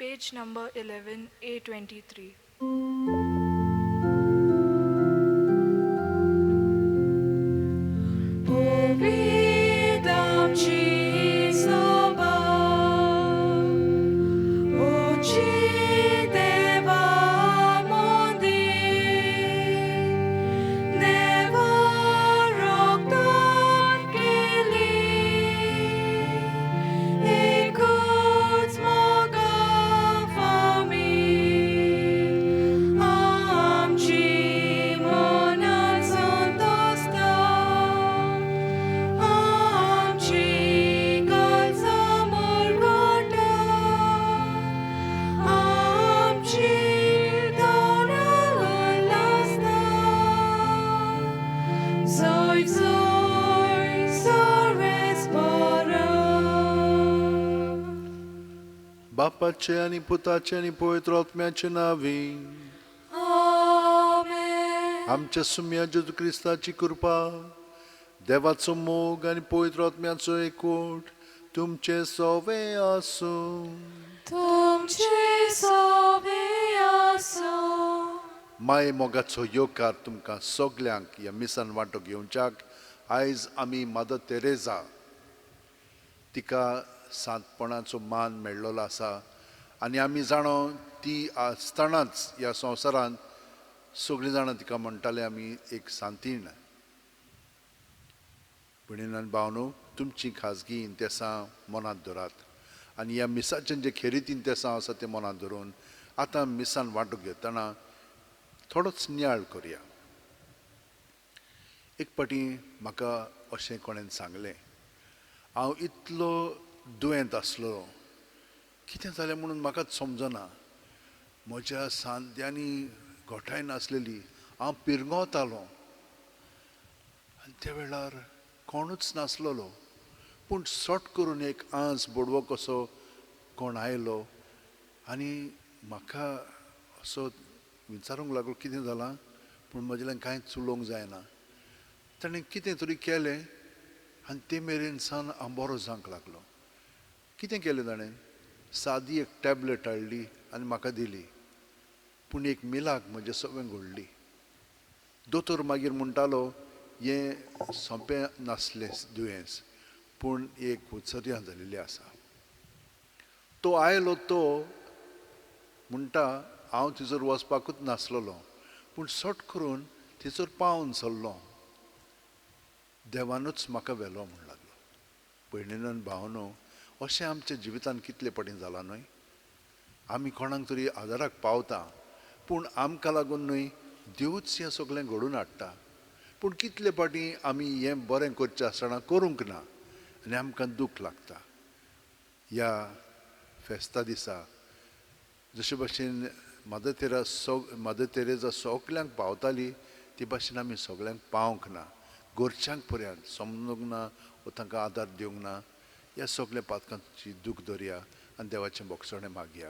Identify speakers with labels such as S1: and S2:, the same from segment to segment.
S1: Page number 11, A23.
S2: बापाचे आनी पुताचे आनी पवित्र आत्म्याचे नांवी
S1: आमेन.
S2: आमच्या सुम्या जेजू क्रिस्ताची कृपा, देवाचो मोग आनी पवित्र आत्म्याचो एकवट तुमचे सोवे आसूं.
S1: तुमचे सोवे आसूं.
S2: माय मोगाचो येवकार तुमकां सगल्यांक ह्या मिसान वांटो घेवच्याक. आयज आमी मदर तेरेजा तिका सांतपणाचो मान मेळ्ळो आसा आनी आमी जाणो ती आसतनाच ह्या संवसारांत सगळीं जाणां तिका म्हणटाले आमी एक सांतीण. भयणीन आनी भावनो, तुमची खाजगी इंतेसां मनांत धरात आनी ह्या मिसाचें जे खेरीत इंतेसां आसा तें मनांत धरून आतां मिसान वांटो घेतना थोडोच नियाळ करया. एक फावटी म्हाका अशें कोणेन सांगलें, हांव इतलो दुयेंत आसलो, कितें जालें म्हणून म्हाकाच समजना, म्हज्या सांद्यांनी घोटाय नासलेली, हांव पिरंगतालो आनी त्या वेळार कोणूच नासलेलो, पूण सट करून एक आंस बोडवो कसो कोण आयलो आनी म्हाका असो विचारूंक लागलो कितें जालां, पूण म्हजेल्यान कांयच उलोवंक जायना. ताणें कितें तरी केलें आनी ते मेरेन सान हांव बरो जावंक लागलो. कितें केलें ताणें, सादी एक टॅबलेट हाडली आनी म्हाका दिली, पूण एक मिलाक म्हजें सगळें घडली. दोतोर मागीर म्हणटालो हें सोंपें नासलें दुयेंस, पूण एक उचर्या जाल्ली आसा. तो आयलो तो म्हणटा हांव थंयसर वचपाकूच नासलेलो, पूण सट करून थंयसर पावन सरलो, देवानूच म्हाका व्हेलो म्हण लागलो. भयणीन भावनो, अशें आमच्या जिवितान कितले फावटीं जालां न्हय, आमी कोणाक तरी आदाराक पावता, पूण आमकां लागून न्हय, देवूच हें सगळें घडोवन हाडटा. पूण कितले फावटीं आमी हें बरें करचें आसतना करूंक ना आनी आमकां दूख लागता. ह्या फेस्ता दिसा जशे भाशेन मदर तेरेजा सगल्यांक पावताली ते भाशेन आमी सगल्यांक पावंक ना, घरच्यांक पर्यंत समजूंक ना वो तांकां आदार दिवंक ना. ह्या सगल्या पातकांची दूख धरया आनी देवाचें बोगसणें मागया.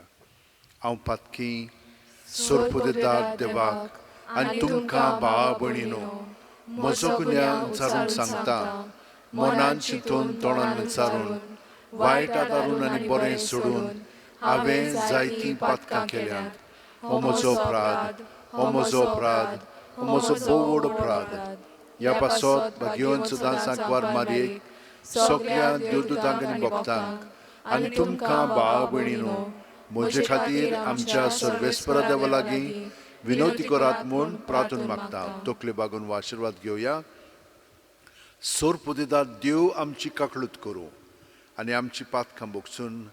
S2: हांव पातकी सोरपुदेदार देवाक आनी तुमकां भावा भयणीनो म्हजो गुन्यांव विचारून सांगता, मनान चिंतून तोंडान विचारून वायट आदारून आनी बरें सोडून हांवें जायतीं पातकां केल्यांत. हो म्हजो अपराध, हो म्हजो अपराध, हो म्हजो भोव व्हड अपराध. ह्या पासत भाग्योन सदां सांकवार मारयेक सगल्या देवदूतांक आनी भक्तांक आनी तुमकां भाव भयणीनो म्हजे खातीर आमच्या सर्वेस्परा देवा लागीं विनवती करात म्हूण प्रार्थना मागता. तकले बागून हो आशिर्वाद घेवया. सोरपुदेदार देव आमची काकळूत करूं आनी आमची पातकां भोगसून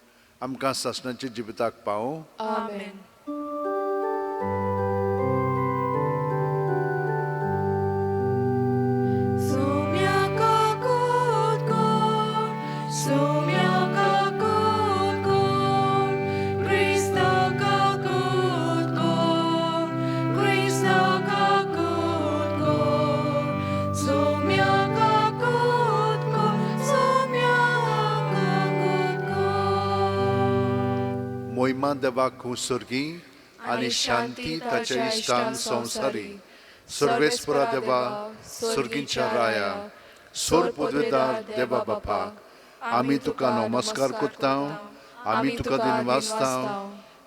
S2: आमकां सासणाच्या जिविताक पावों.
S1: आमेन.
S2: मोहिमा देवाक सर्गी आनी शांती ताच्या इश्टान संवसारी. सर्वेस्परा देवा, सर्गींच्या राया, सोर पदवेदार देवा बापा, आमी तुका नमस्कार करता, आमी तुका दिनवासता,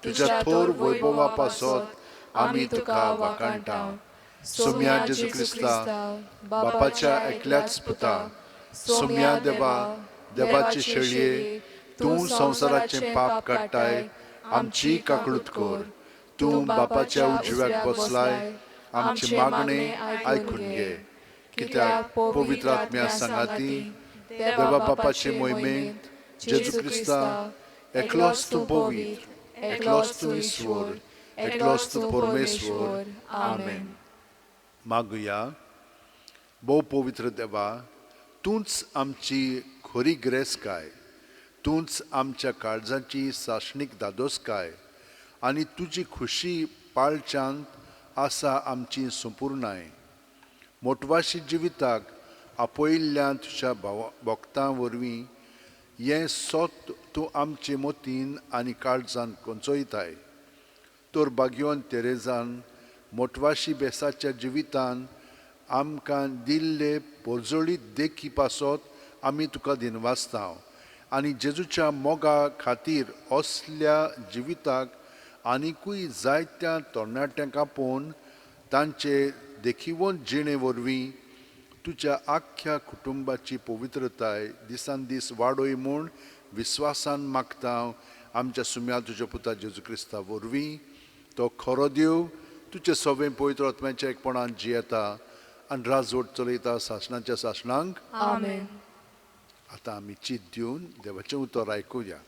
S2: तुज्या थोर वैभवा पासत आमी तुका वाखाणटा. सोम्या जेजू क्रिस्ता, बापाच्या एकल्याच पुता, सोम्या देवा, देवाचे शेळये, तूं संवसाराचें पाप काडटाय, आमची काकळूत कर. तूं बापाच्या उजव्याक बसलाय, आमची मागणें आयकून घे. कित्याक पवित्र आत्म्या सांगाती देवा बापाचे मोहिमेंत जेजू क्रिस्ता, एकलोच तूं पवित्र, एकलोच तूं ईश्वर, एकलोच तूं परमेश्वर. आमेन. मागुया. भोव पवित्र देवा, तूंच आमची खरी गिरेस्तकाय, तूंच आमच्या काळजाची सासणीक धादोसकाय आनी तुजी खुशी पाळच्यांत आसा आमची संपुर्णाय. मोटवाशी जिविताक आपयिल्ल्या तुज्या भाव भक्तां वरवीं हें सत तूं आमचे मतीन आनी काळजान कोंचयताय. तर भाग्यवंत तेरेजान मोटवाशी बेसाच्या जिवितान आमकां दिल्ले परजळीत देखी पासत आमी तुका दिनवासता आनी जेजूच्या मोगा खातीर असल्या जिविताक आनिकूय जायत्या तरणाट्यांक आपोवन तांचे देखिवंत जिणे वरवीं तुज्या आख्ख्या कुटुंबाची पवित्रताय दिसान दीस वाडय म्हूण विस्वासान मागता आमच्या सुम्या तुज्या पुता जेजू क्रिस्ता वरवीं. तो खरो देव, तुजे सवें पवित्र आत्म्याच्या एकपणान जियेता आनी राजवट चलयता सासणाच्या सासणांक.
S1: आमेन.
S2: आतां आमी चीत दिवन देवाचें उतर आयकुया.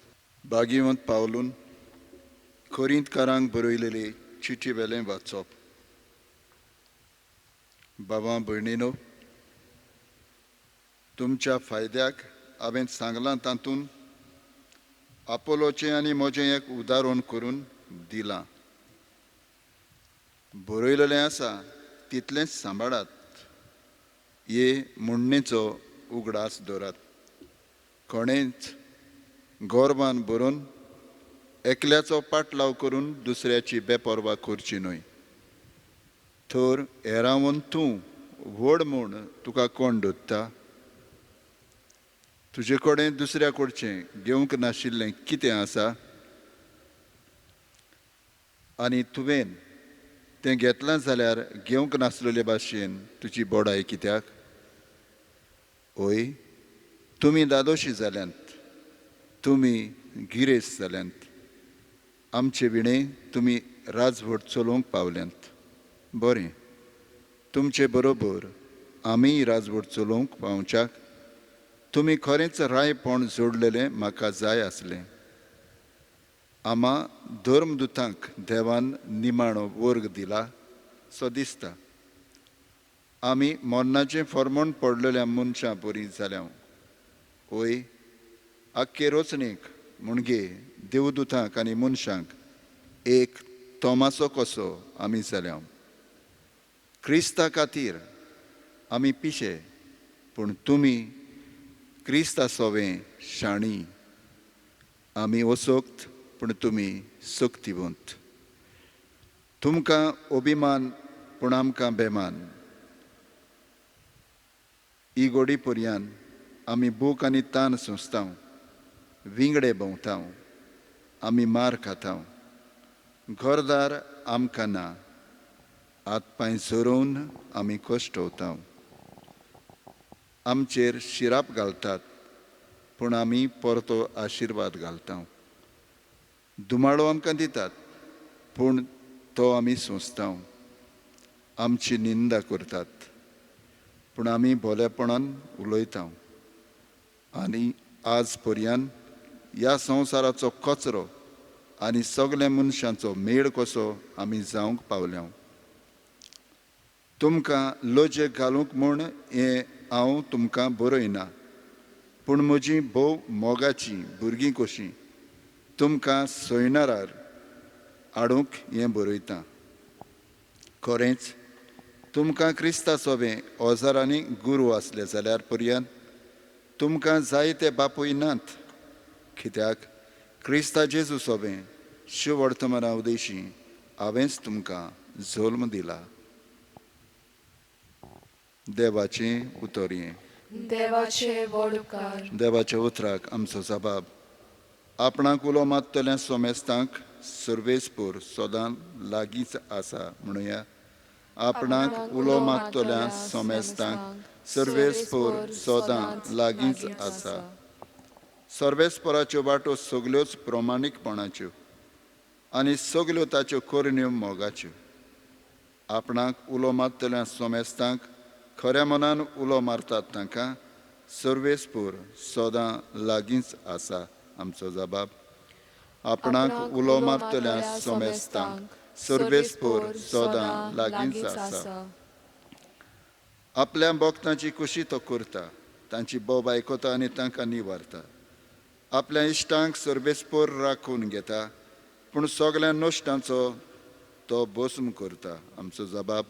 S3: भाग्यवंत पावलून कोरिंतकारांक बरयलेले चिटी वेलें वाचप. बाबा भयणीनो, तुमच्या फायद्याक हांवें सांगलां तातूंत आपोलोचें आनी म्हजें एक उदाहरण करून दिलां. बरयलेलें आसा तितलेंच सांबाळात, हे म्हणणेचो उगडास दवरात. कोणेंच गोरवान बरोवन एकल्याचो पाटलाव करून दुसऱ्याची बेपर्वा करची न्हय. तर हेरावन तूं व्हड म्हूण तुका कोण धरता? तुजे कडेन दुसऱ्या कडचें घेवंक नाशिल्लें कितें आसा? आनी तुवें तें घेतलां जाल्यार घेवंक नासलेले भाशेन तुजी बडाय कित्याक? हय, तुमी दादोशी जाल्यांत, तुमी गिरेस्त जाल्यांत, आमचे विणें तुमी राजवट चलोवंक पावल्यांत. बरें, तुमचे बरोबर आमीय राजवट चलोवंक पावच्याक तुमी खरेंच रायपण जोडलेलें म्हाका जाय आसलें. आमा धर्मदुतांक देवान निमाणो वर्ग दिला सो दिसता. आमी मरणाचें फॉर्मोण पडलेल्या मनशां बरीं जाल्या. हय, आख्खे रचणेक म्हणजे देवदुतांक आनी मनशांक एक तोमासो कसो आमी जाल्या. क्रिस्ता खातीर आमी पिशे, पूण तुमी क्रिस्ता सोवें शाणी. आमी असोक्त, पूण तुमी सक्तिवंत. तुमकां अभिमान, पूण आमकां बेमान. ही गोडी पर्यान आमी भूक आनी तान सोंसतांव, विंगडे भोंवतांव, आमी मार खातांव, घरदार आमकां ना, हात पांय झरोवन आमी कश्टवतांव. आमचेर शिराप घालतात, पूण आमी परतो आशिर्वाद घालतांव. दुमाळो आमकां दितात, पूण तो आमी सोंसतांव. आमची निंदा करतात, पूण आमी भोलेपणान उलयतांव. आनी आज पर्यान ह्या संवसाराचो कचरो आनी सगल्या मनशांचो मेळ कसो आमी जावंक पावल्या. तुमकां लजेक घालूंक म्हूण हें हांव तुमकां बरयना, पूण म्हजी भोव मोगाचीं भुरगीं कशीं तुमकां सोयणारार हाडूंक हें बरयता. खरेंच तुमकां क्रिस्ता सोबें हजारांनी गुरू आसले जाल्यार पर्यंत तुमकां जायते बापूय नात, कित्याक क्रिस्ता जेजू सोबें शिववर्तमाना उदेशी हांवेंच तुमकां जल्म दिला. देवाचें उतर हें.
S1: देवाचे व्हड उपकार.
S3: देवाच्या उतराक आमचो जबाब आपणाक उलो मारतल्या सोमेस्तांक सर्वेस्पोर सदां लागींच आसा म्हणुया. आपणाक उलो मारतल्या सोमेस्तांक सर्वेस्पोर सदां लागींच आसा. सर्वेस्पोराच्यो वाटो सगल्योच प्रमाणीकपणाच्यो आनी सगल्यो ताच्यो करण्यो मोगाच्यो. आपणाक उलो मारतल्या सोमेस्तांक खऱ्या मनान उलो मारतात तांकां सर्वेस्पोर सदां लागींच आसा. आमचो जबाब. आपणाक उलो मारतल्या सोमेस्तांक सर्वेस्पोर सदां लागींच आसा. आपल्या भक्तांची कुशी तो करता, तांची बोब आयकता आनी तांकां निवारता. आपल्या इश्टांक सर्वेस्पोर राखून घेता, पूण सगळ्या नश्टांचो तो भस्म करता. आमचो जबाब.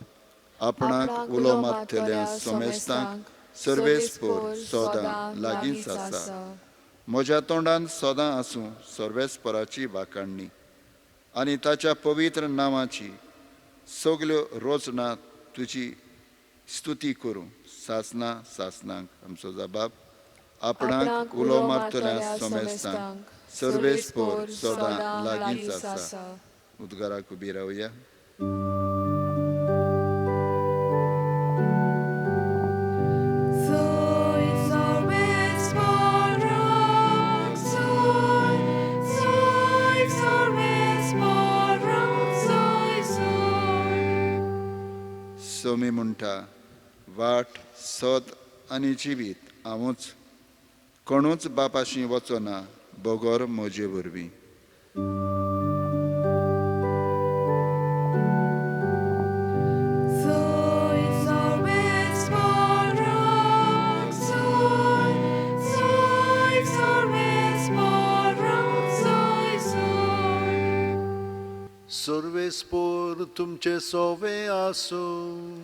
S3: आपणाक उलो मारतल्या सोमेस्तांक सर्वेस्पोर सदां लागींच आसा. म्हज्या तोंडान सदां आसूं सर्वेस्पोराची वाखाणणी आनी ताच्या पवित्र नांवाची सगल्यो रोचना तुजी स्तुती करूं सासना सासनांक. आमचो जबाब. आपणाक उलो मारतल्या सोमेस्तांक सर्वेस्पोर सदां लागींच आसा. उद्गाराक उबी रावया. सोमी म्हणटा, वाट सत आनी जिवीत हांवूच, कोणूच बापाशी वचना बगर म्हजे वरवीं.
S2: सर्वेस्पोर तुमचे सोवे आसूं.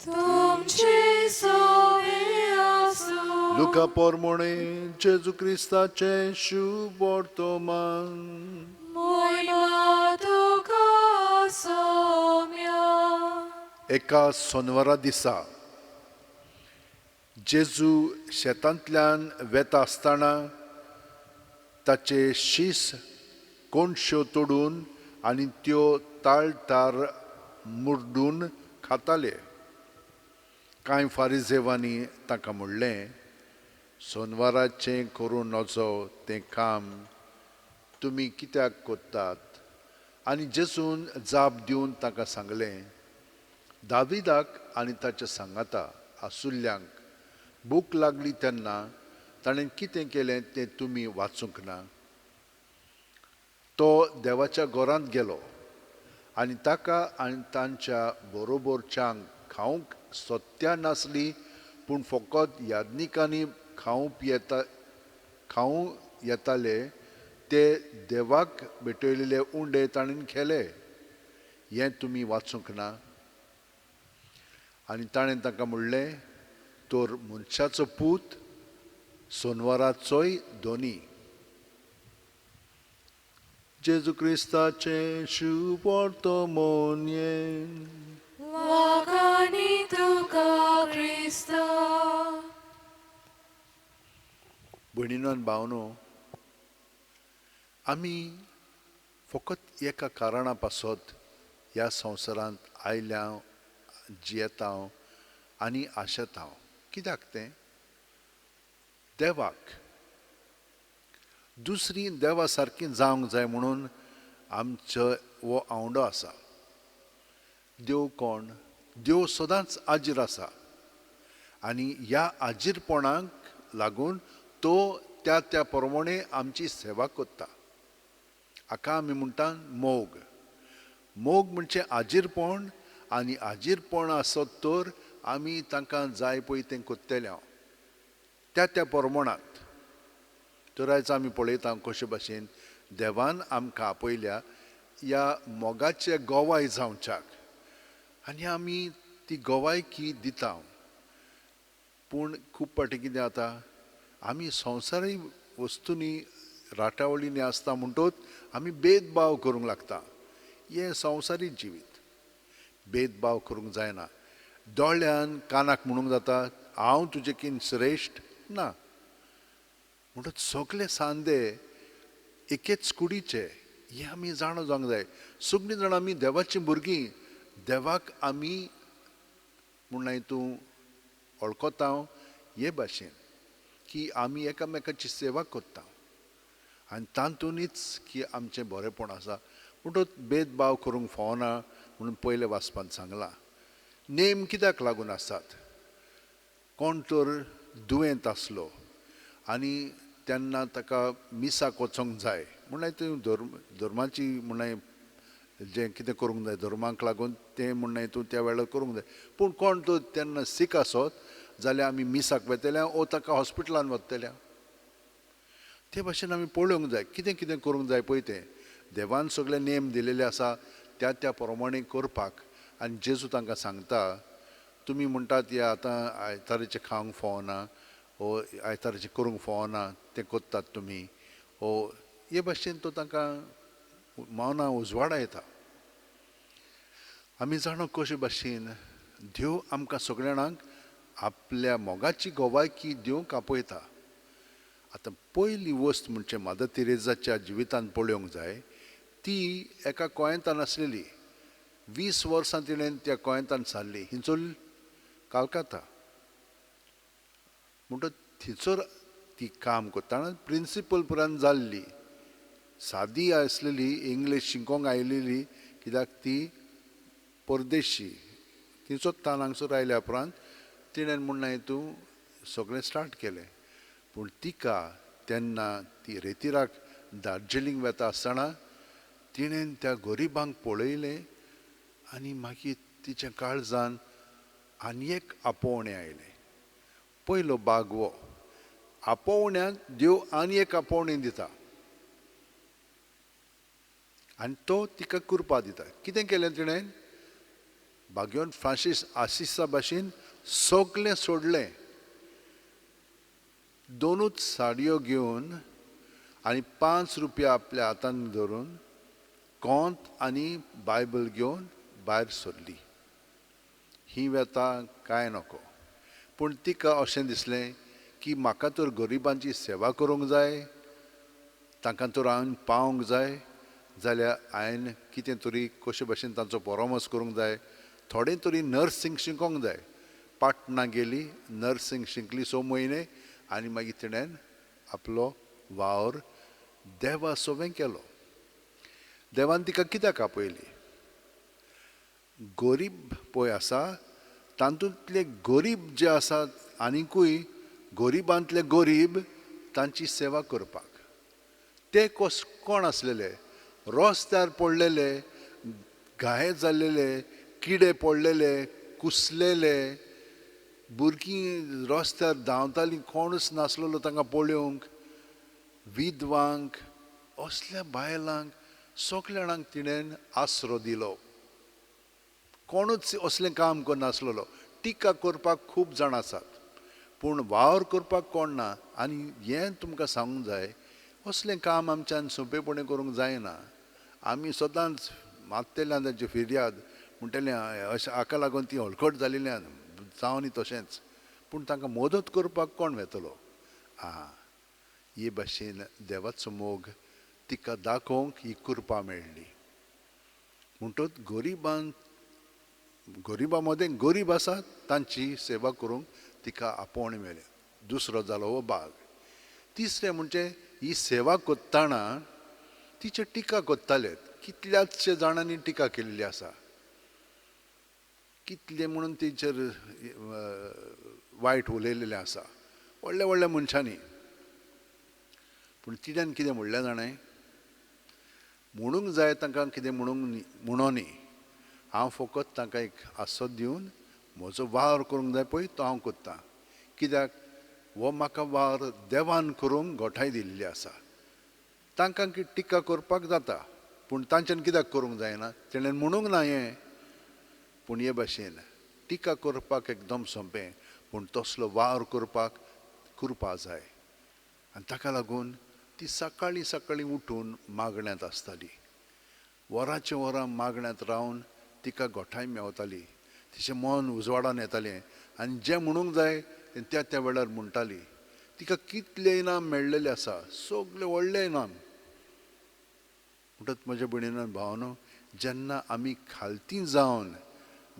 S1: तुमचे सोवे आसूं.
S2: लुका पोरमोणे जेजू क्रिस्ताचें शुभ वर्तमान.
S1: मोयमा तुका सोम्या.
S2: एका सोनवारा दिसा जेजू शेतांतल्यान वेता आसतना ताचे शीस कोणश्यो तोडून आनी त्यो ताळटार मुरडून खाताले. कांय फारिजेवांनी ताका म्हणलें, सोनवाराचें करूं नजो तें काम तुमी कित्याक करतात? आनी जेजून जाप दिवन ताका सांगलें, दाविदाक आनी ताच्या सांगाता आसुल्ल्यांक भूक लागली तेन्ना ताणें कितें केलें तें तुमी वाचूंक ना? तो देवाच्या घरांत गेलो आनी ताका आनी तांच्या बरोबरच्यांक खावंक सत्या नासली, पूण फकत याज्ञिकांनी खावं येताले ते देवाक भेटयलेले उंडे ताणें खेले. हें तुमी वाचूंक ना? आनी ताणें तांकां म्हणलें, तर मनशाचो पूत सोनवाराचोय दोनी. जेजू क्रिस्ताचें शुभ वर्तमान.
S1: वाखाणी तुका क्रिस्ता.
S2: भयणीनो आनी भावनो, आमी फकत एका कारणा पासत ह्या संवसारांत आयल्या, जियेता आनी आशेता. कित्याक तें? देवाक. दुसरी देवा सारकी जावंक जाय म्हणून आमचो हो आवंडो आसा. देव कोण? देव सदांच आजीर आसा आनी ह्या आजीरपणाक लागून तो त्या त्या प्रमाणे आमची सेवा करता. हाका आमी म्हणटा मोग. मोग म्हणजे आजीरपण, आनी आजीरपण आसत तर आमी तांकां जाय पळय तें करतले हांव त्या त्या प्रमाणांत. तर आयज आमी पळयता कशे भाशेन देवान आमकां आपयल्या ह्या मोगाचे गोवाय जावच्याक, आनी आमी ती गोवायकी दिता. पूण खूब फावटी कितें जाता, आमी संवसारी वस्तूंनी राटावळींनी आसता म्हणटूच आमी भेदभाव करूंक लागता. हें संवसारी जिवीत. भेदभाव करूंक जायना. दोळ्यान कानाक म्हणूंक जाता हांव तुजे कीन श्रेश्ठ ना. म्हणटच सगळे सांदे एकेच कुडीचे हें आमी जाणा जावंक जाय. सगळीं जाणां आमी देवाचीं भुरगीं, देवाक आमी म्हणल्यार तूं वळखता हे भाशेन की आमी एकामेकाची सेवा करता आनी तातूंतच की आमचें बरेंपण आसा. म्हणटच भेदभाव करूंक फावना म्हणून पयले वाचपांत सांगलां. नेम कित्याक लागून आसात? कोण तर दुयेंत आसलो आनी तेन्ना ताका मिसाक वचोंक जाय म्हणल्यार थंय धर्माची म्हणल्यार जें कितें करूंक जाय धर्माक लागून तें म्हणल्यार तूं त्या वेळार करूंक जाय. पूण कोण तर तेन्ना सीक आसत जाल्यार आमी मिसाक वतल्या ओ ताका हॉस्पिटलान वतल्या. ते भाशेन आमी पळोवंक जाय कितें कितें करूंक जाय पळय तें. देवान सगळे नेम दिलेले आसा त्या त्या प्रमाणे करपाक. आनी जेजू तांकां सांगता, तुमी म्हणटात हे आतां आयताराचें खावंक फावना ओ आयताराचें करूंक फावना तें करतात तुमी ओ हे भाशेन तो तांकां मनां उजवाडा येता. आमी जाणो कशे भाशेन देव आमकां सगळ्या जाणांक आपल्या मोगाची गवायकी दिवंक आपयता. आतां पयली वस्त म्हणजे मदर तेरेजाच्या जिवितांत पळोवंक जाय, ती एका गोंयांतान आसलेली. 20 वर्सां तिणें त्या गोंयांतान सारली, हिंचोल कालकाता. म्हणटच थंयसर ती काम करतना प्रिंसिपल पुरान जाल्ली, सादी आसलेली, इंग्लीश शिकोंक आयलेली, कित्याक ती परदेशी. थंयचोच तान हांगसर आयल्या उपरांत तिणें म्हणलें तूं सगळें स्टार्ट केलें. पूण तिका तेन्ना ती रेतिराक दार्जिलिंग वता आसतना तिणें त्या गरिबांक पळयलें आनी मागीर तिच्या काळजान आनी एक आपोवणें आयलें. पयलो भाग हो आपोवण्यांत देव आनी एक आपोवणें दिता आनी तो तिका कृपा दिता. कितें केलें तिणें? भाग्योन फ्रांसीस आसिसा भाशेन सगळें सोडलें, दोनूच साडयो घेवन आनी 5 रुपया आपल्या हातान धरून कोंत आनी बायबल घेवन भायर सरली. ही वेता कांय नको. पूण तिका अशें दिसलें की म्हाका तर गरिबांची सेवा करूंक जाय, तांकां तर हांवें पावोंक जाय, जाल्यार हांवें कितें तरी कशे भाशेन तांचो परामर्श करूंक जाय, थोडें तरी नर्सिंग शिकोंक जाय. पाटणा गेली, नर्सिंग शिकली 6 म्हयने आनी मागीर तिणें आपलो वावर देवा सोवें केलो. देवान तिका कित्याक आपयली? गरीब पळय आसा तातूंतले गरीब जे आसात आनिकूय गरिबांतले गरीब तांची सेवा करपाक. ते कोण आसलेले? रस्त्यार पडलेले, घाये जाल्लेले, किडे पडलेले, कुसलेले भुरगीं रस्त्यार धांवतालीं, कोणूच नासलेलो तांकां पळोवंक. विधवांक, असल्या बायलांक, सगल्या जाणांक तिणें आसरो दिलो. कोणूच असलें काम करनासलेलो. टिका करपाक खूब जाण आसात पूण वावर करपाक कोण ना. आनी हें तुमकां सांगूंक जाय, असलें काम आमच्यान सोंपेपणी करूंक जायना. आमी सदांच मागतल्यान तांची फिर्याद म्हणटले अशें हाका लागून ती हलकट जाल्ल्यान जावं न्ही तशेंच, पूण तांकां मदत करपाक कोण वेतलो? आं, हे भाशेन देवाचो मोग तिका दाखोवंक ही कृपा मेळ्ळी. म्हणटच गरिबां मदें गरीब आसात तांची सेवा करूंक तिका आपोवणें मेळ्ळें. दुसरो जालो हो भाग. तिसरें म्हणजे ही सेवा करतना तिचे टिका करताले. कितल्याचशे जाणांनी टिका केल्ली आसा, कितले म्हणून तिचेर वायट उलयलेलें आसा व्हडल्या व्हडल्या मनशांनी. पूण तिणें कितें म्हणलें जाणें, म्हणूंक जाय तांकां कितें म्हणूंक म्हणो न्ही, हांव फकत तांकां एक आसत दिवन म्हजो वावर करूंक जाय पळय तो हांव करतां. कित्याक हो म्हाका वावर देवान करूंक गोठाय दिल्ली आसा. तांकां टिका करपाक जाता पूण तांच्यान कित्याक करूंक जायना? तेणें म्हणूंक ना हें. पूण हे भाशेन टिका करपाक एकदम सोंपें, पूण तसलो वावर करपाक कृपा जाय. आनी ताका लागून ती सकाळीं सकाळीं उठून मागण्यांत आसताली. वरांचे वरां मागण्यांत रावन तिका गोठाय मेवताली. तिचें मन उजवाडान येतालें आनी जें म्हणूंक जाय तें त्या त्या वेळार म्हणटाली. तिका कितले इनाम मेळ्ळेले आसा, सगळे व्हडले इनाम. म्हणटच म्हज्या भयणीन भावनो, जेन्ना आमी खालती जावन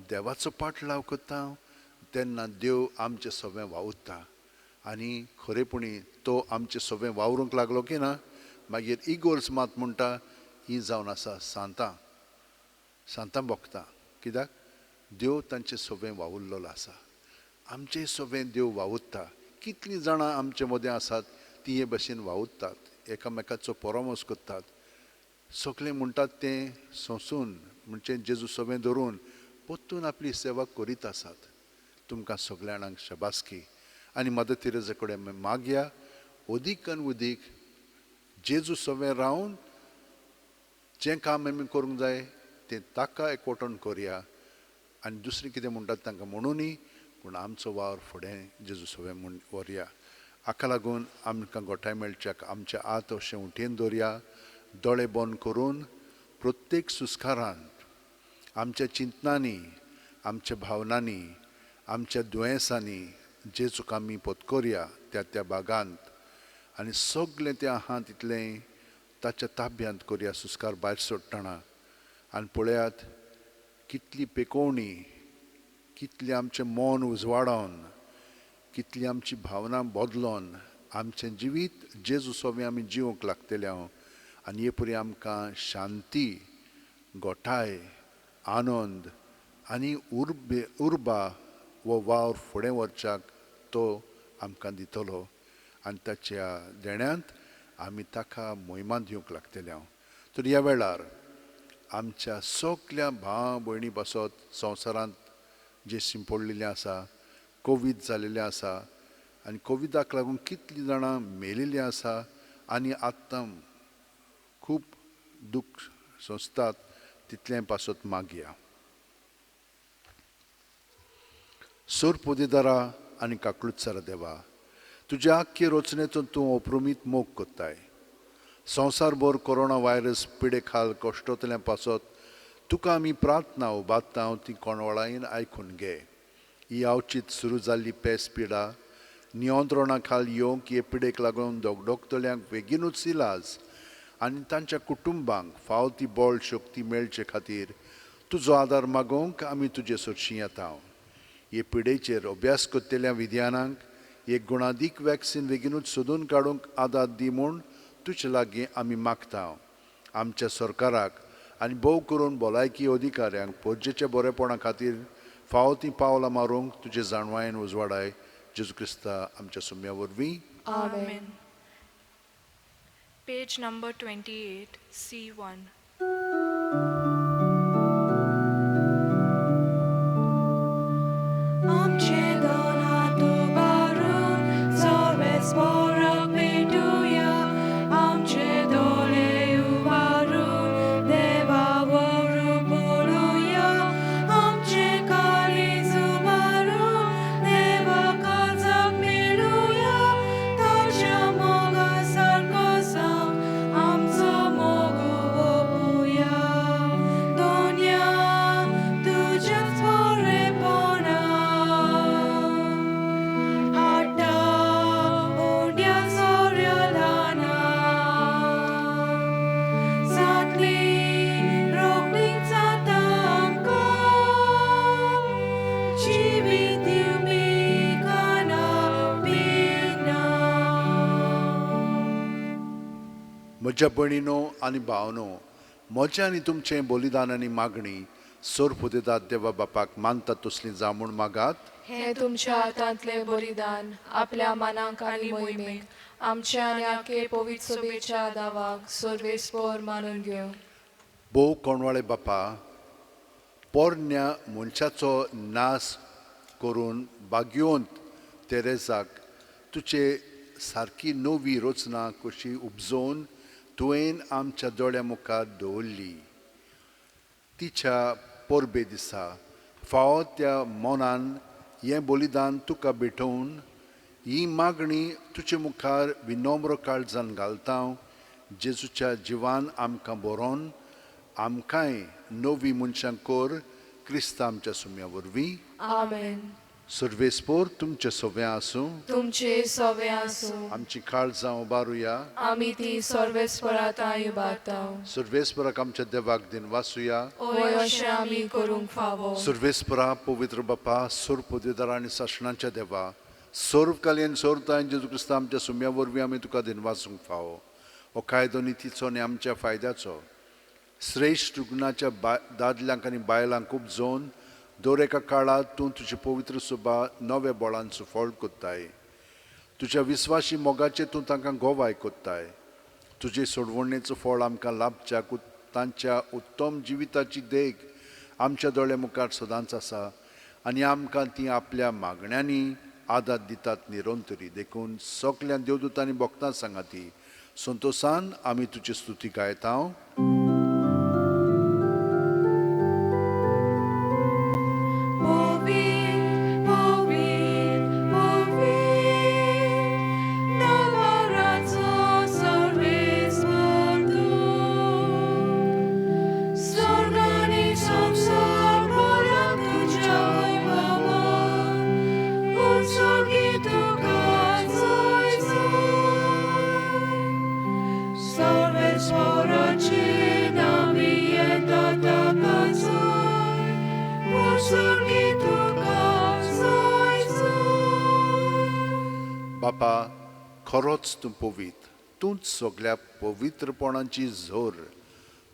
S2: देवाचो पाटलाव करता तेन्ना देव आमचें सगळें वावुरता आनी खरेपणी तो आमचें सगळें वावरूंक लागलो की ना मागीर इगोर्ज मात म्हणटा ही जावन आसा सांतां, सांतां भोगता. कित्याक देव तांचें सगळें वावुरलेलो आसा. आमचें सगळें देव वावुरता. कितलीं जाणां आमचे मदें आसात ती हे भशेन वावुरतात, एकामेकाचो परामर्श करतात, सगळें म्हणटात तें सोंसून म्हणजे जेजू सगळें धरून परतून आपली सेवा करीत आसात. तुमकां सगळ्या जाणांक शबासकी आनी मदर तेरेजा कडेन मागया अदीक आनी अदीक जेजू सगळें रावन जें काम आमी करूंक जाय तें ताका एकवटून करया आनी दुसरें कितें म्हणटात तांकां म्हणूनय, पूण आमचो वावर फुडें जेजू सगळें म्हूण व्हरया. हाका लागून आमकां गोठाय मेळच्याक आमच्या हात अशें उठेन दवरया, दोळे बंद करून प्रत्येक सुस्कारांत आमच्या चिंतनांनी, आमच्या भावनांनी, आमच्या दुयेंसांनी जेजूक आमी पत्करया त्या त्या भागांत आनी सगळें तें आहा तितलें ताच्या ताब्यांत करया सुस्कार भायर सोडटना. आनी पळयात कितली पेकोवणी, कितलें आमचें मन उजवाडावन, कितली आमची भावना बदलोन आमचें जिवीत जेजू सोबें आमी जिवंक लागतलें हांव. आनी हे परी आमकां शांती, गोठाय, आनंद आनी उर्बा हो वावर फुडें व्हरच्याक तो आमकां दितलो आनी ताच्या देण्यांत आमी ताका मोहिमा दिवंक लागतले हांव. तर ह्या वेळार आमच्या सगल्या भाव भयणी पासत संवसारांत जे शिंपडलेलें आसा, कोवीड जालेलें आसा आनी कोविडाक लागून कितलीं जाणां मेलिल्लीं आसा आनी आतां खूब दूख सोंसतात तितलें पासत मागया. सोर पोदेदारा आनी काकळुत्सरा देवा, तुज्या आख्खे रचनेचो तूं अप्रुमीत मोग करताय. संवसारभर कोरोना व्हायरस पिडे खाल कश्टोतल्या पासत तुका आमी प्रार्थना उबारता ती कोणवळायेन आयकून घे. ही अवचीत सुरू जाल्ली पेस पिडा नियंत्रणा खाल येवंक हे पिडेक लागून दोगडोगतल्यांक बेगीनूच इलाज आनी तांच्या कुटुंबांक फाव ती बळ शक्ती मेळचे खातीर तुजो आदार मागोवंक आमी तुजे सरशीं येता. हे पिडेचेर अभ्यास करतल्या विज्ञानांक एक गुणादीक वॅक्सिन बेगीनूच सोदून काडूंक आदार दी म्हूण तुजे लागीं आमी मागता. आमच्या सरकाराक आनी भोव करून भलायकी अधिकाऱ्यांक पोरजेच्या बरेपणा खातीर फावो तीं पावलां मारूंक तुजे जाणवायेन उजवाडाय. जेजू क्रिस्ता आमच्या सुम्या वरवीं.
S1: आमेन. Page number 28, C1.
S2: म्हज्या भयणीनो आनी भावनो, म्हजें आनी तुमचें बलिदान आनी मागणी सोर पुदेदात देवा बापाक मानतात तसली जावं म्हूण मागात.
S1: हें तुमच्या हातांतलें बलिदान आपल्या मनाक आनी मोहिमेक आमच्या आनी आखे पवित्र सभेच्या दावाक सर्वेस्पोर मानून घेवं.
S2: भोव कोणवाळे बापा, पोरण्या मनशाचो नाश करून बागयोंत तेरेजाक तुजे सारकी नवी रचना कशी उपजोवन तुवें आमच्या दोळ्या मुखार दवरली. तिच्या परबे दिसा फावो त्या मनान हें बलिदान तुका भेटोवन ही मागणी तुजे मुखार विनम्र काळजान घालता. जेजूच्या जिवान आमकां बरोवन आमकांय नवी मनशां कर क्रिस्ता आमच्या सुम्या वरवीं.
S1: आमेन.
S2: सर्वेस्पोर तुमचे सोव्यां आसूं.
S1: तुमचे सवे आसूं.
S2: आमची काळजां उबारुया.
S1: आमी ती सर्वेस्पराताय उबारता.
S2: सर्वेस्पराक आमच्या देवाक दिन वासुया.
S1: होय, अशें आमी करूंक फावो.
S2: सर्वेस्परा, पवित्र बापा, सर्व पदवेदार आनी सासणाच्या देवा, सर्व कालीन सर्वतायन जेजू क्रिस्ता आमच्या सुम्या वरवीं आमी तुका दिनवासूंक फावो. हो कायदो नितीचो आनी आमच्या फायद्याचो. श्रेश्ठ रुग्णाच्या दादल्यांक आनी बायलांक उपजोवन दर एका काळार तूं तुजी पवित्र सुबा नव्या बळान सुफळ कोत्ताय. तुज्या विस्वाशी मोगाचेर तूं तांकां गोवाय कोत्ताय. तुजे सोडवणेचो फळ आमकां लाभच्याक तांच्या उत्तम जिविताची देख आमच्या दोळे मुखार सदांच आसा आनी आमकां ती आपल्या मागण्यांनी आदार दितात निरंतरी. देखून सगल्या देवदूतांनी भक्तां सांगाती संतोसान आमी तुजी स्तुती गायता.
S1: पवित्र, पवित्र, पवित्र, दरबाराचो सर्वेस्पर तूं. स्वर्ग आनी संवसार भरला तुज्या वैभवान, उत्सर्गी तुका जय जय. सर्वेस्पराचे नांवी येता ताका जय, उत्सर्गी तुका जय जय.
S2: बापा, खरोच तूं पवित्र, तूंच सगल्या पवित्रपणाची झोर.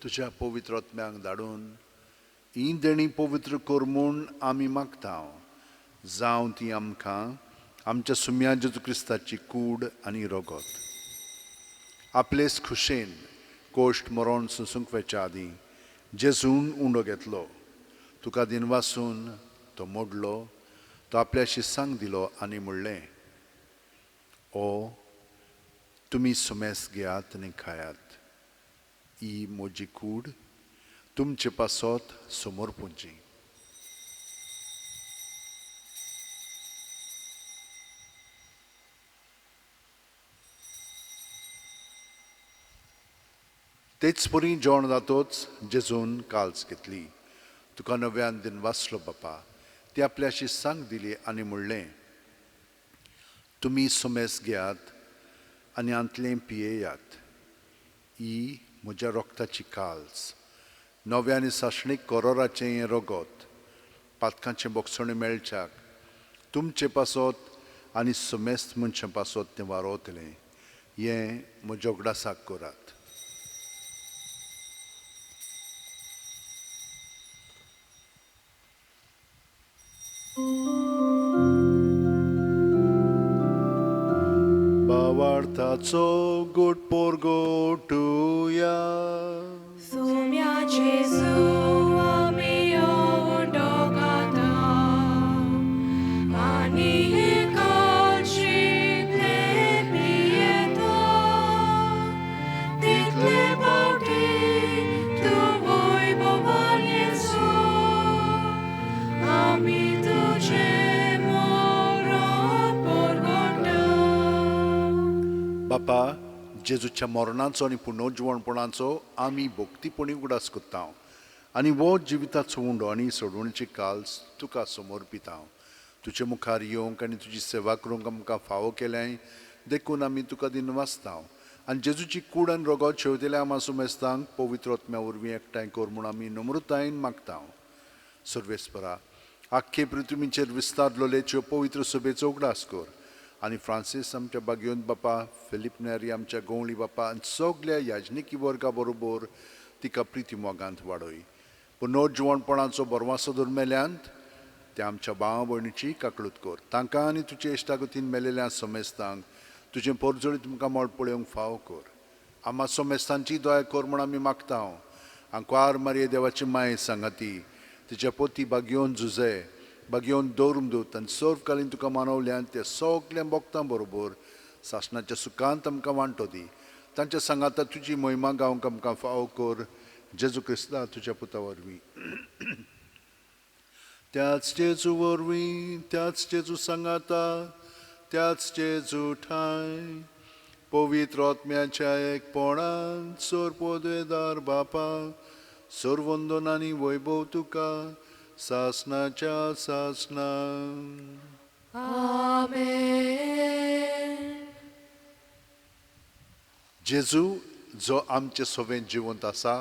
S2: तुज्या पवित्र आत्म्यांक धाडून ही देणी पवित्र कर म्हूण आमी मागता. जावं ती आमकां आमच्या सुम्या जेजू क्रिस्ताची कूड आनी रगत. आपलेच खुशेन कोश्ट मरण सोंसूंक वचच्या आदीं जेजून उंडो घेतलो, तुका दिनवासून तो मोडलो, तो आपल्या शिसांक दिलो आनी म्हणलें, ओ तुमी सुमेस घेयात आनी खायात. ही म्हजी कूड तुमचे पासत समर्पूंची. तेच परी जेवण जातोच जेजून काल्स घेतली, तुका नव्यान दिन वाचलो बापा, ती आपल्या शिसांक दिली आनी म्हणलें, तुमी सुमेस घेयात आनी आंतलें पियेयात. ही म्हज्या रक्ताची काल्स, नव्या आनी सासणीक करोराचें हें रगत, पातकांचें बोगसणें मेळच्याक तुमचे पासत आनी सुमेस्त मनशां पासत तें वारोवतलें. हें म्हज्या उगडासाक करात. भावार्थाचो गोड पोरगोटुया.
S1: सुम्या जेजू आमी उंडो खाता आनी हे काळजींतले पियेता. तितले फावटी तूं वैभवान येसू, आमी तुजें मरण परगटा.
S2: बापा, जेजूच्या मरणाचो आनी पुनर्जिवणपणाचो आमी भक्तीपणी उगडास करता आनी हो जिविताचो उंडो आनी सोडवणेची काल्स तुका समर्पिता. तुजे मुखार येवंक आनी तुजी सेवा करूंक आमकां फावो केलें देखून आमी तुका दिनवासता. आनी जेजूची कूड आनी रगत शेवतेल्या आमा सुमेस्तांक पवित्र आत्म्या वरवीं एकठांय कर म्हूण आमी नम्रतायेन मागता. सर्वेस्परा, आख्खे पृथ्वीचेर विस्तारलेल्यो पवित्र सभेचो उगडास कर आनी फ्रांसीस आमच्या बागयोन बापा, फिलीप नेरी आमच्या गवळी बापा आनी सगल्या याजनिकी वर्गा बरोबर तिका प्रिती मोगांत वाडय. पुनर्जिवणपणाचो बरवासो धरून मेल्यांत त्या आमच्या भाव भयणीची काकळूत कर. तांकां आनी तुजे इश्टागतीन मेलेल्या समेस्तांक तुजें पोरजोळी तुमकां मळ पळोवंक फावो कर. आमा समेस्तांची दया कर म्हूण आमी मागता. आंकवार मारये देवाची माय सांगाती तिच्या पोती बागयोन जुजे बागयोन दवरूंक दवरता आनी सर्वकालीन तुका मानवल्यान ते सगल्या भक्तां बरोबर सासणाच्या सुखांत आमकां वांटो दी. तांच्या सांगाता तुजी महिमा गावंक आमकां फावो कर. जेजू क्रिस्ता तुज्या पुता वरवीं. त्याच जेजू वरवीं, त्याच जेजू सांगाता, त्याच जेजू ठांय पवित्र आत्म्याच्या एकपणान सर पदवेदार बापा, सर्वंदन आनी वैभव तुका सासनाच्या सासना.
S1: आमेन.
S2: जेजू जो आमचे सोवें जिवंत आसा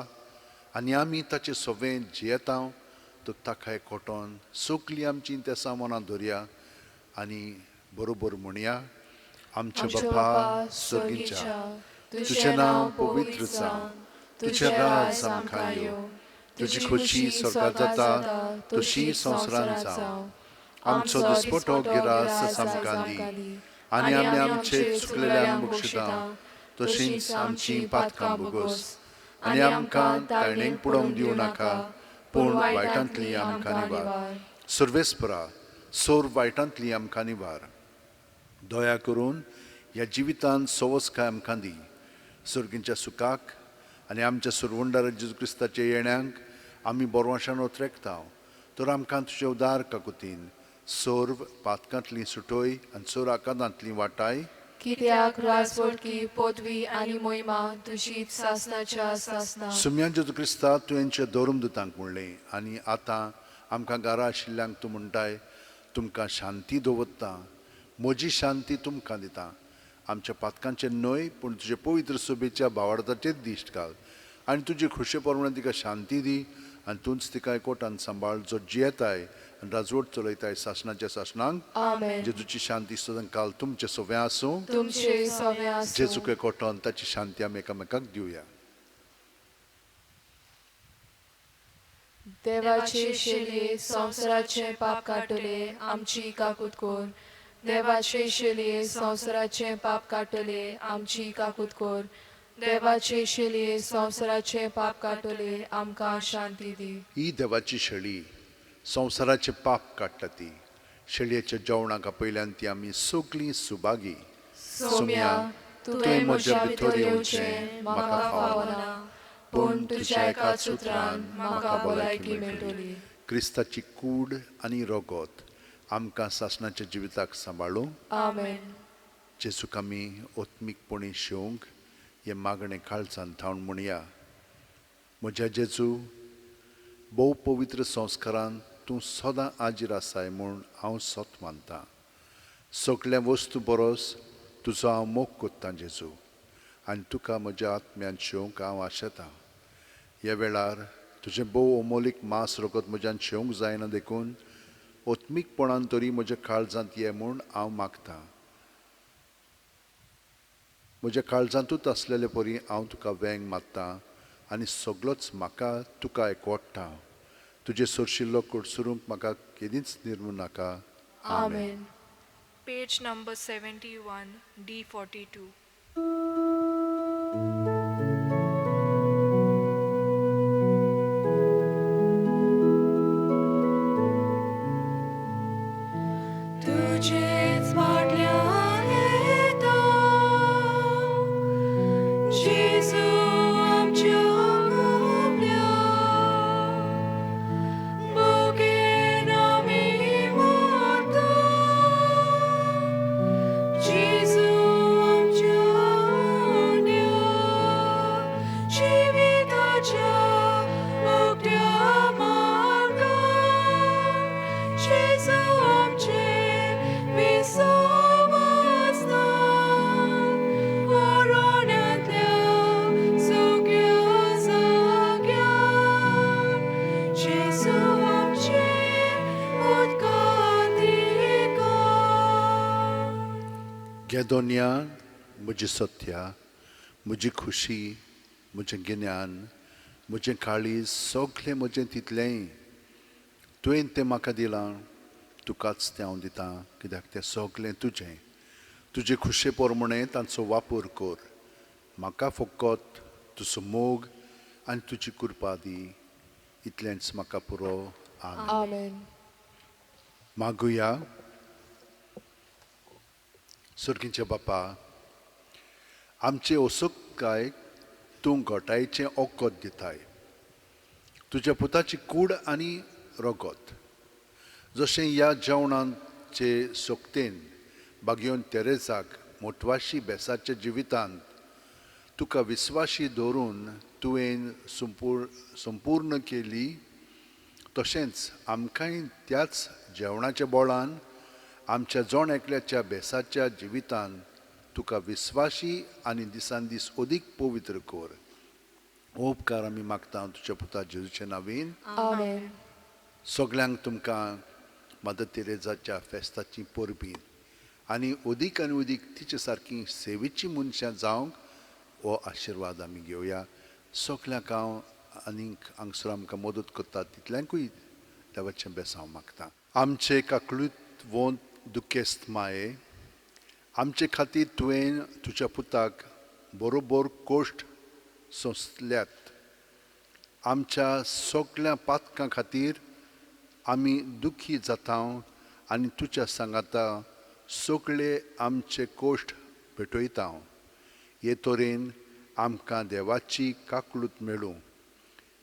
S2: आनी आमी ताचे सोवें जियेता, तो ताका एकवटोन सगळीं आमचीं तेसां मनां धरया आनी बरोबर म्हणया, आमच्या बापा सर्गीच्या, तुजें नांव पवित्र जावं, तुजें राज आमकां येवं, तुजी खोशी स्वर्गात जाता तशी संवसारांत जावं. आमचो दिसपटो गिरास आमकां दी आनी आमी आमचे चुकलेल्यांक बक्षिता तशींच आमची पातकां भोगोस आनी आमकां ताळणेक पुडोवंक दिवं नाका, पूण वायटांतली आमकां निवार. सर्वेस्परा, सोर वायटांतली आमकां निवार. दया करून ह्या जिवितांत सवसकाय आमकां दी, सर्गींच्या सुखाक आनी आमच्या सुरवंडार जेजू क्रिस्ताच्या येण्यांक आमी बरवाशान ओतरेकता. तर आमकां तुजे उदार काकुतीन सर्व पातकांतली सुटोय आनी सोर आकादांतली वाटाय.
S1: कित्याक राजवटकी पदवी आनी मोहिमा तुजी सासनाच्या सासना.
S2: सुम्या जेजू क्रिस्ता, तुवेंच्या धर्मदुतांक म्हणलें आनी आतां आमकां घरा आशिल्ल्यांक तूं म्हणटाय, तुमकां शांती दवरता, म्हजी शांती तुमकां दिता. आमच्या पातकांचेर न्हय पूण तुजे पवित्र सभेच्या भावार्थाचेर दिश्ट घाल आनी तुजे खोशे प्रमाणे तिका शांती दी आनी तूंच तिका एकवटान सांबाळ, जो जियेताय आनी राजवट चलयताय सासणाच्या सासणांक.
S1: आमेन.
S2: जेजूची शांती सदां काल तुमचे सोवें आसूं.
S1: तुमचे सवे आसूं.
S2: जेजूक एकवटान ताची शांती आमी एकामेकाक दिवया.
S1: देवाचे शेलये संवसाराचें पाप काडटले, आमची काकूत कर. देवाचे शेलये संवसाराचें पाप काडटले, आमची काकूत कर. देवाचे शेलये संवसाराचें पाप काडटले, आमकां शांती दी.
S2: ही देवाची शेळी संवसाराचें पाप काडटा. ती शेळयेच्या जेवणाक आपयल्यान ती आमी सगळीं सुभागी.
S1: सोम्या, तुवें म्हज्या भितर येवचें म्हाका फावना, पूण तुज्या एकाच उतरान म्हाका भलायकी मेळटली.
S2: क्रिस्ताची कूड आनी रगत आमकां सासणाच्या जिविताक सांबाळूं.
S1: आमेन.
S2: जेजूक आमी आत्मीकपणी शेवंक हें मागणें काळजान थावन म्हणया. म्हज्या जेजू, भोव पवित्र संस्कारान तूं सदां आजीर आसाय म्हूण हांव सत मानतां. सगल्या वस्तू परस तुजो हांव मोग कोत्तां जेजू, आनी तुका म्हज्या आत्म्यान शेवंक हांव आशेतां. ह्या वेळार तुजें भोव अमोलीक मांस रगत म्हज्यान शेवंक जायना, देखून आत्मीकपणान तरी म्हज्या काळजांत ये म्हूण हांव मागतां. म्हज्या काळजांतूच आसलेले परी हांव तुका वेंग मारतां आनी सगलोच म्हाका तुका एकवडटा. तुजें सोरशिल्लो कडसरूंक म्हाका केदींच निर्मू नाका. आमेन.
S1: आमेन.
S4: Page number 71, D42.
S1: तुझेच फाटल्यान येता जेजू आमच्या मुखावयल्या, भुकेन आमी मरता जेजू आमच्या उण्या जिविताच्या उगत्या मार्गार जेजू आमचें विसवासतान अरण्यांतल्या सुक्या जाग्यार जेजू आमचें उदकांत
S2: गेदोन्या, म्हजी सत्या, म्हजी खुशी, म्हजें गिन्यान, म्हजें काळीज, सगळें म्हजें तितलेंय तुवें तें म्हाका दिलां, तुकाच तें हांव दितां, कित्याक तें सगळें तुजें. तुजे खुशे प्रमाणें तांचो वापर कर. म्हाका फकत तुजो मोग आनी तुजी कृपा दी, इतलेंच म्हाका पुरो. आमेन.
S1: आमेन.
S2: मागुया. सर्गींचे बापा, आमचे असोकाय तूं घोटायचें ओकद दिताय, तुज्या पुताची कूड आनी रगत. जशें ह्या जेवणाचे सोकतेन बागयोन तेरेजाक मोटवाशी बेसाच्या जिवितांत तुका विस्वाशी दवरून तुवें संपूर्ण केली, तशेंच आमकांय त्याच जेवणाच्या बोळान आमच्या जण एकल्याच्या बेसाच्या जिवितान तुका विस्वाशी आनी दिसान दीस अदीक पवित्र कर. हो उपकार आमी मागता तुज्या पुता जेजूचे नावीन.
S1: आमेन.
S2: सगल्यांक तुमकां मदर तेरेजाच्या फेस्ताची परबीं आनी अदीक आनी अदीक तिचे सारकी सेवेची मनशां जावंक हो आशिर्वाद आमी घेवया. सगल्यांक हांव आनीक हांगसर आमकां मदत करता तितल्यांकूय देवाचें बेसांव मागता. आमचे काकळूत वोंत दुखेस्त माये, आमचे खातीर तुवें तुज्या पुताक बरोबर कोश्ट सोंसल्यात. आमच्या सगल्या पातकां खातीर आमी दुखी जाता आनी तुज्या सांगाता सगळे आमचे कोश्ट भेटयता. हे तरेन आमकां देवाची काकळूत मेळूं.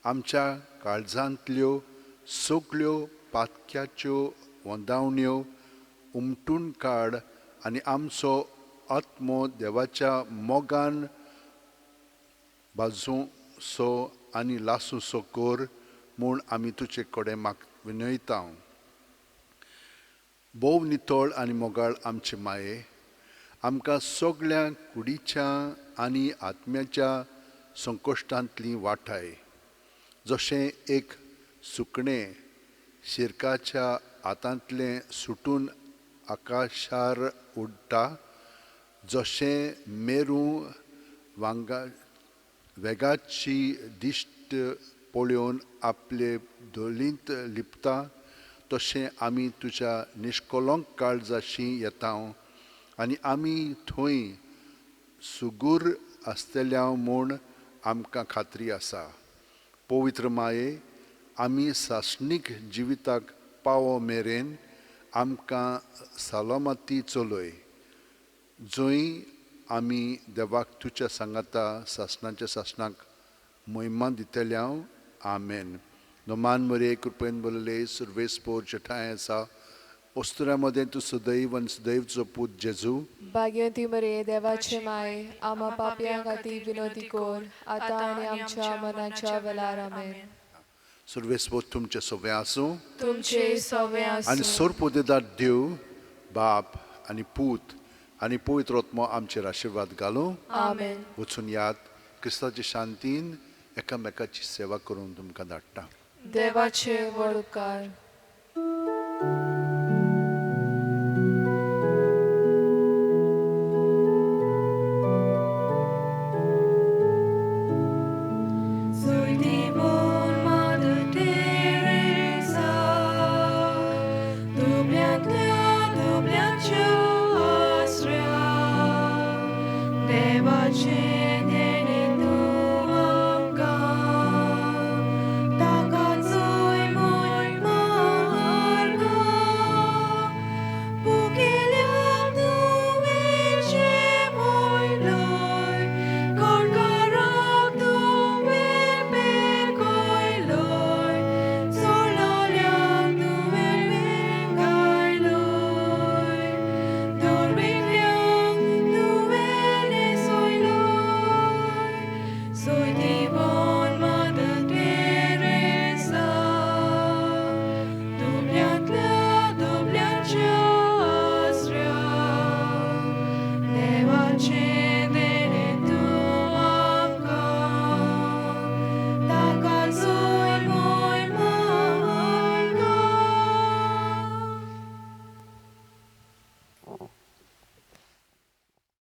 S2: आमच्या काळजांतल्यो सगळ्यो पातक्याच्यो वंदावण्यो उमटून काड आनी आमचो आत्मो देवाच्या मोगान बाजूसो आनी लासूसो कर म्हूण आमी तुजे कडेन माग विनयता. भोव नितळ आनी मोगाळ आमचे माये, आमकां सगळ्या कुडीच्या आनी आत्म्याच्या संकश्टांतली वाटाय. जशें एक सुकणें शिरकाच्या हातांतलें सुटून आकाशार उडटा, जशें मेरू वांगा वेगाची दिश्ट पळोवन आपले धोलींत लिपता, तशें आमी तुज्या निश्कलंक काळजाशी येता आनी आमी थंय सुगूर आसतल्या म्हूण आमकां खात्री आसा. पवित्र माये, आमी सासणीक जिविताक पावो मेरेन आमकां सलामती चलय, जंय आमी देवाक तुज्या सांगाता सासणाच्या सासणाक महिमा दितल्या. आमेन. नमान मरे कृपेन बरले सुर्वेस पोर जठाय आसा वस्तुऱ्या मदें तूं सदैव आनी सदैवचो पूत जेजू.
S1: भाग्यवंती मरे देवाचे माये, आमा पापयां खातीर विनोदी कोर, आतां आनी आमच्या मनाच्या वेळार. आमेन.
S2: सुर्वेस पोर तुमचें सगळें आसूं,
S1: तुमचे सवे
S2: आनी
S1: आसूं.
S2: सोरपोदेदार देव बाप आनी पूत आनी पवित्र आत्मो आमचेर आशिर्वाद घालूं.
S1: आमेन.
S2: वचून याद क्रिस्ताचे शांतीन एकामेकाची सेवा करून तुमकां धाडटा.
S1: देवाचे व्हड उपकार.
S4: Soy divon Mother Teresa, दुबळ्यांतल्या दुबळ्यांच्या आसऱ्या, देवाचे